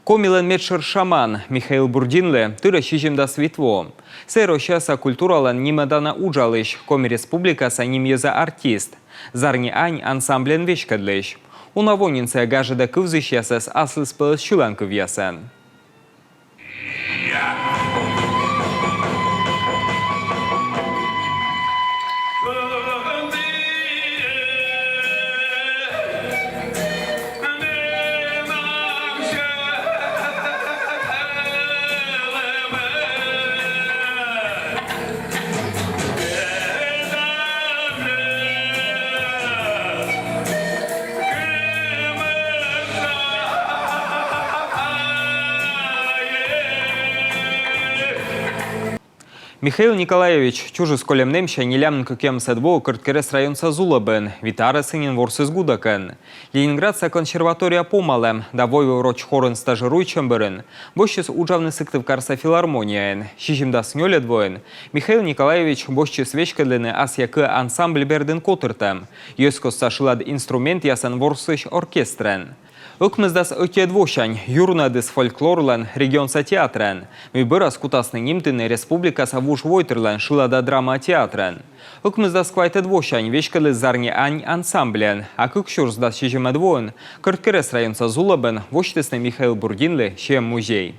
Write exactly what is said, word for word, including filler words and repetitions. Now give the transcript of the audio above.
Комилӧн медшӧр шаман Михаил Бурдинлы тырӧ сизимдас вит во. Сійӧ Россияса культуралӧн нимӧдана уджалысь, Коми Республикаса нимъяса артист, «Зарни ань» ансамбльӧн веськӧдлысь. Уна во нин сійӧ гажӧдӧ кывзысьясӧс аслыспӧлӧс сьыланкывъясӧн. Михаил Николаевич чужис кольӧм нэмся нелямын кӧкъямысӧд воӧ Кӧрткерӧс районса Зулобын, вит арӧс нин ворсіс гудӧкӧн. Ленинградса консерватория помалӧм да войвыв роч хорын стажируйтчӧм бӧрын босьтчис уджавны Сыктывкарса филармонияын. Сизимдас нёльӧд воын Михаил Николаевич босьтчис веськӧдлыны «Асъя кыӧ» ансамбль бердын котыртӧм, йӧзкостса шылад инструментъясӧн ворсысь оркестрӧн. Ӧкмысдас ӧтиӧд восянь юрнуӧдіс фольклорлӧн регионса театрӧн, мый бӧрас кутасны нимтыны республикаса вужвойтырлӧн шылада-драма театрӧн. Ӧкмысдас квайтӧд восянь веськӧдліс «Зарни ань» ансамбльӧн, а кык сюрс дас сизимӧд воын Кӧрткерӧс районса Зулобын восьтісны Михаил Бурдинлы сиӧм музей.